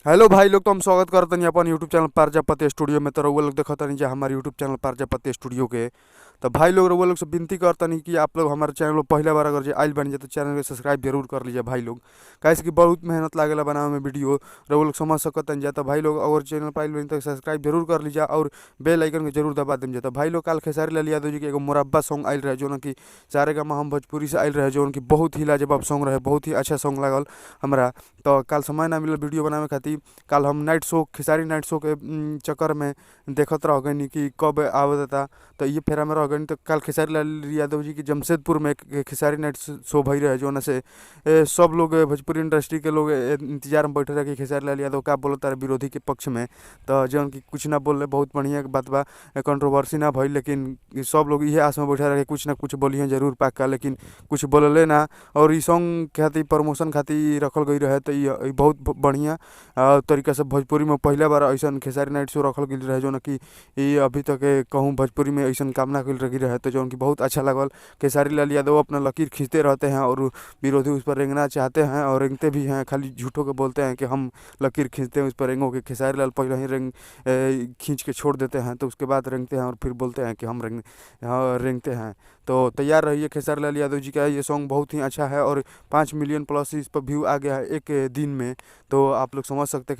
Hello भाई लोग, तो हम स्वागत करतनी अपन यूट्यूब चैनल प्रजापति स्टूडियो में। तो रउआ लोग देखतनी जा हमारे यूट्यूब चैनल प्रजापति स्टूडियो के। तो भाई लोग, रउआ लोग से विनती करतनी कि आप लोग हमारे चैनल पर पहला बार अगर जे आइल बनी जा तो चैनल के सब्सक्राइब जरूर कर लीजिए भाई लोग, काहे कि बहुत मेहनत लागेला बनावे में वीडियो, रउआ लोग समझ सकतनी जा। तो भाई लोग अगर चैनल पर आइल बनी तो सब्सक्राइब जरूर कर लीजिए और बेल आइकन के जरूर दबा देम जा। तो भाई लोग, काल खेसारी लाल यादव जी के एगो मुरब्बा सॉन्ग आइल रहे, जोन कि सारेगामा हम भोजपुरी से आइल रहे, जोन कि बहुत ही लाजवाब सॉन्ग रहे, बहुत ही अच्छा सॉन्ग लागल हमरा। तो काल समय ना मिलल वीडियो बनावे खातिर। काल हम night show, Khesari night show के चक्कर में देखत रह गनी कि कब आवता, तो ये फेरा में रह गनी। तो काल खेसारी लाल यादव जी के जमशेदपुर में खेसारी नाइट शो भई रहे, जोन से सब लोग भोजपुरी इंडस्ट्री के लोग इंतजार में बैठे रहे कि खेसारी लाल यादव का बोलता रहे विरोधी के पक्ष में। तो जौन कि कुछ ना बोलले, बहुत बढ़िया बात बा, कंट्रोवर्सी ना भइल, लेकिन सब लोग इहे आस में बैठे रहे कुछ ना कुछ बोलिए जरूर पक्का, लेकिन कुछ बोलले ना। और ई सॉन्ग खातिर प्रमोशन खातिर रखल गई रहे, तो ई बहुत बढ़िया तरीका से भोजपुरी में पहला बार ऐसा खेसारी नाइट शो रखल गई रहे, जोन कि ई अभी तक कहूँ भोजपुरी में ऐसा काम ना कइल रही रहे। तो जौन कि बहुत अच्छा लागल। खेसारी लाल यादव अपना लकीर खींचते रहते हैं और विरोधी उस पर रेंगना चाहते हैं और रेंगते भी हैं, खाली झूठों के बोलते हैं कि हम लकीर खींचते हैं, उस पर रेंगो के। खेसारी लाल पहले ही रेंग खींच के छोड़ देते हैं, तो उसके बाद रेंगते हैं और फिर बोलते हैं कि हम रेंगते हैं। तो तैयार रहिए, खेसारी लाल यादव जी का ये सॉन्ग बहुत ही अच्छा है और 5 मिलियन प्लस इस पर व्यू आ गया है एक दिन में। तो आप लोग समझ सकते हैं।